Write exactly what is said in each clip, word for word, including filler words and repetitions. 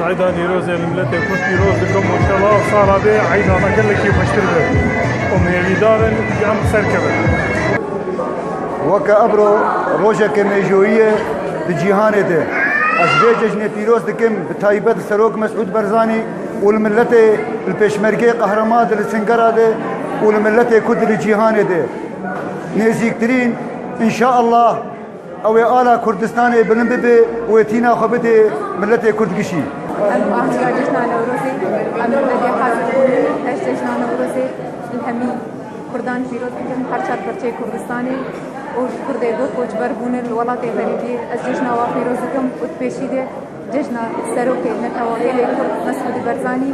Eyda Newrozê li miletê Kurd pîroz dikim û înşallah ev sala bê eyda me gelekî xweştir be. Û hêvîdar in em serkevin. Weke evro rojeke mêjoyî ye di cîhanê de. Ez vê cejnê pîroz dikim, bi taybet li Serok Mesûd Barzanî û li miletê, li pêşmergê qehreman de li Singera de û li miletê Kurd li cîhanê de. Nêzîktirîn, înşallah, ew ê ala Kurdistanê bilind bibe û ê tîna xwe bide miletê Kurd gişî. Em ahiya cejna Newrozê, em li vê hazir bûne. Ez cejna Newrozê li hemî Kurdan pîroz dikim, her çar perçeyê Kurdistanê û Kurdê ku koçber bûne li welatê xerîbiyê. Ez cejna wan pîroz dikim û di pêşî de cejna serokê Neteweyê Kurd Mesûdî Barzanî.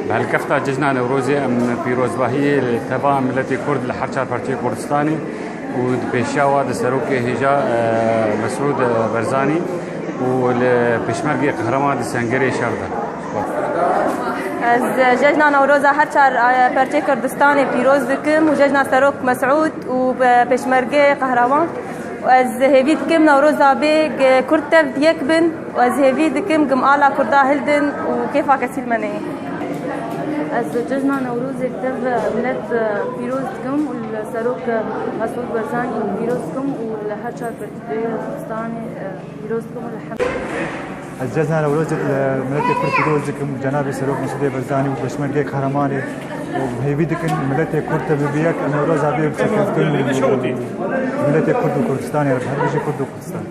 Bi helkefta Cejna Newrozê em pîrozbahiyê li teva miletê Kurd li her çar parçeyê Kurdistanê û di pêşiya wa di serokê hêja, e, Mesûd, e, Barzanî û li pêşmergê qehreman di Sengerê şer de. Ez Cejna Newroza her çar, e, perçê Kurdistanê pîroz dikim û Cejna Serok Mesûd û, e, pêşmergê qehreman. Û ez hêvî dikim Newroza bê, g-, Kurd tev yek bin û ez hêvî dikim gim ala Kurda hildin û kêfa kesî li me neyê. Ez Cejna Newrozê tev milet, e, pîroz dikim û li Serok, e, Mesûd Barzanî pîroz dikim û li her çar perçê Kurdistanê, e, pîroz dikim û li hemd. Ez Cejna Newrozê li miletê Kurd pîroz dikim, cenabê Serok Mesûdê Barzanî û pêşmergê qehremanê û hêvî dikin miletê Kurd tev bibe yek, em Newroza bê bi serkeftin û miletê Kurd û Kurdistanê re bi her bijî Kurd û Kurdistan.